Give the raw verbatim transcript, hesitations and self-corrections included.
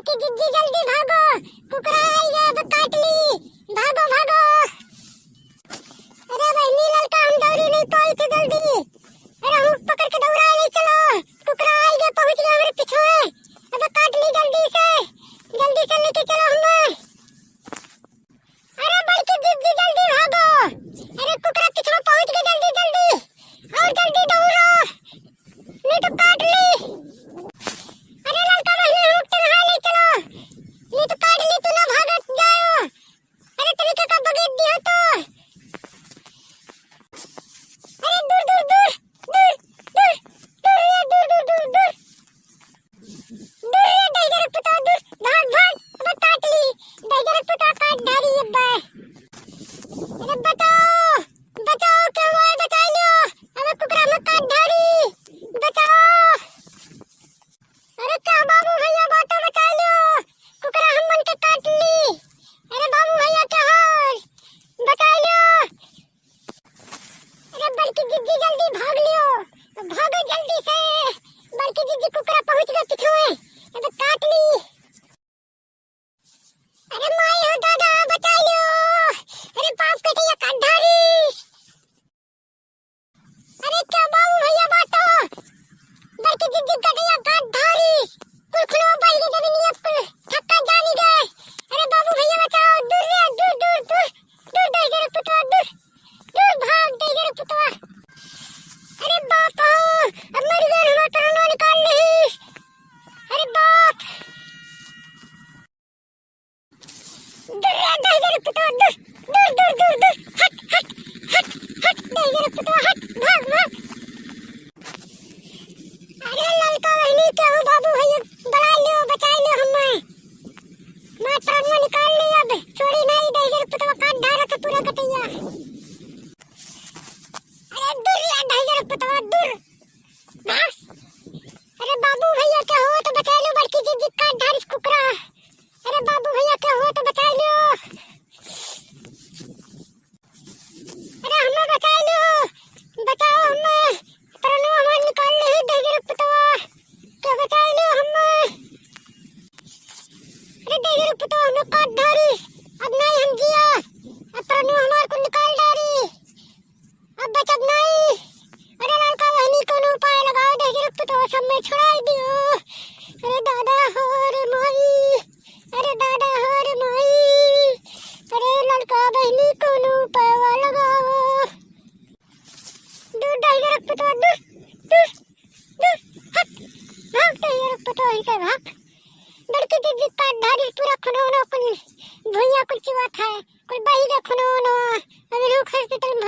कि जिज्जी जल्दी भागो, कुकरा आइगा, अब काट ली, भागो, भागो। अरे बहिनी ललका, हम दौड़ी नहीं पाई थे जल्दी। अरे हुक पकड़ के दौड़ा ले चलो, कुकरा आइगा, पहुँच गया हमरे पीछे, अब काट ली जल्दी से, जल्दी से लेके चलो हमें। अरे बड़की जिज्जी जल्दी भागो, अरे कुकरा पीछे पहुँच गए, जल्दी जल्दी, और जल्दी दौड़ो, नहीं तो काट ली। अरे ललका बहिनी, हम टंगा ले चलो, नहीं तो काट ली, तू ना भागत जाओ। अरे तनिका का बगेट दियो तो। अरे दूर, दूर, दूर, दूर, दूर, दूर, दूर, दूर, दूर, दूर। दूर रे, दहिजर पुतवा, दूर, भाग, भाग, अब काट ली, दहिजर पुतवा काट डारी अब। अरे बचाओ, बचाओ, क्या हुआ है, बचा लो, अब कुकरा में काट डारी, बचाओ। अरे क्या बाबू भैया बाटो, बचा लो, कुकरा हमन के काट ली। अरे बाबू भैया क्या हाल, बचा लो। अरे बड़की जिज्जी जल्दी भाग लियो, भागो जल्दी से, बड़की जिज्जी कुकरा पहुँच गए पीछे, अब काट ली। अरे माई हो दादा बचा लियो, अरे बाप कटिया काट डारी। अरे क्या बाबू भैया बाटो, बड़की जिज्जी कटिया काट डारी, कुल खुनो बैठ गए जमीनिया कुल थक्का जानी गए। अरे बाबू भैया बचाओ, दूर रे, दूर, दूर, दूर, दूर दहिजर पुतवा, दूर, दूर भाग दहिजर पुतवा। अरे बाप हो, अब मर गए, हमार प्राणवा निकाल ली। अरे बाप। दूर रे दहिजर पुतवा, दूर, दूर, दूर, दूर, दूर, हट, हट, हट, हट, दहिजर पुतवा, हट, भाग, भाग। अरे ललका बहिनी, केहू बाबू भैया बुला लियो, बचा लियो हमें। मार प्राणवा निकाल ली अब, छोड़ी नहीं, दहिजर पुतवा काट डारा था पूरा कटैया। अरे दूर रे दहिजर पुतवा, दूर, भाग। अरे बाबू भैया केहू तो बचा लियो, बड़की जिज्जी काट डारिस कुकरा। अरे बाबू भैया केहू तो बचा लियो। अरे हमें बचा लियो, बचाओ हमें, प्राणो हमार निकाल ली दहिजर पुतवा, के बचा लियो हमें। अरे दहिजर पुतवा हमें काट डारी, अब नहीं हम जिया, अब प्राणो हमार को निकाल डारी, अब बचब नहीं। अरे ललका बहिनी कोनो उपाय लगाओ, दहिजर पुतवा सब में छुड़ाई दियो। अरे दादा हो रे माई, अरे दादा हो रे माई, अरे ललका बहिनी कोनो उपाय लगाओ। दूर दहिजर पुतवा, दूर, दूर, दूर, हट, भाग दहिजर पुतवा, इनसे भाग। बड़की जिज्जी काट डारी पूरा खुनो उनो कुल भुइया कुल चुआ था, कुल बही गए खुनो उनो, अभी रुक हॉस्पिटल में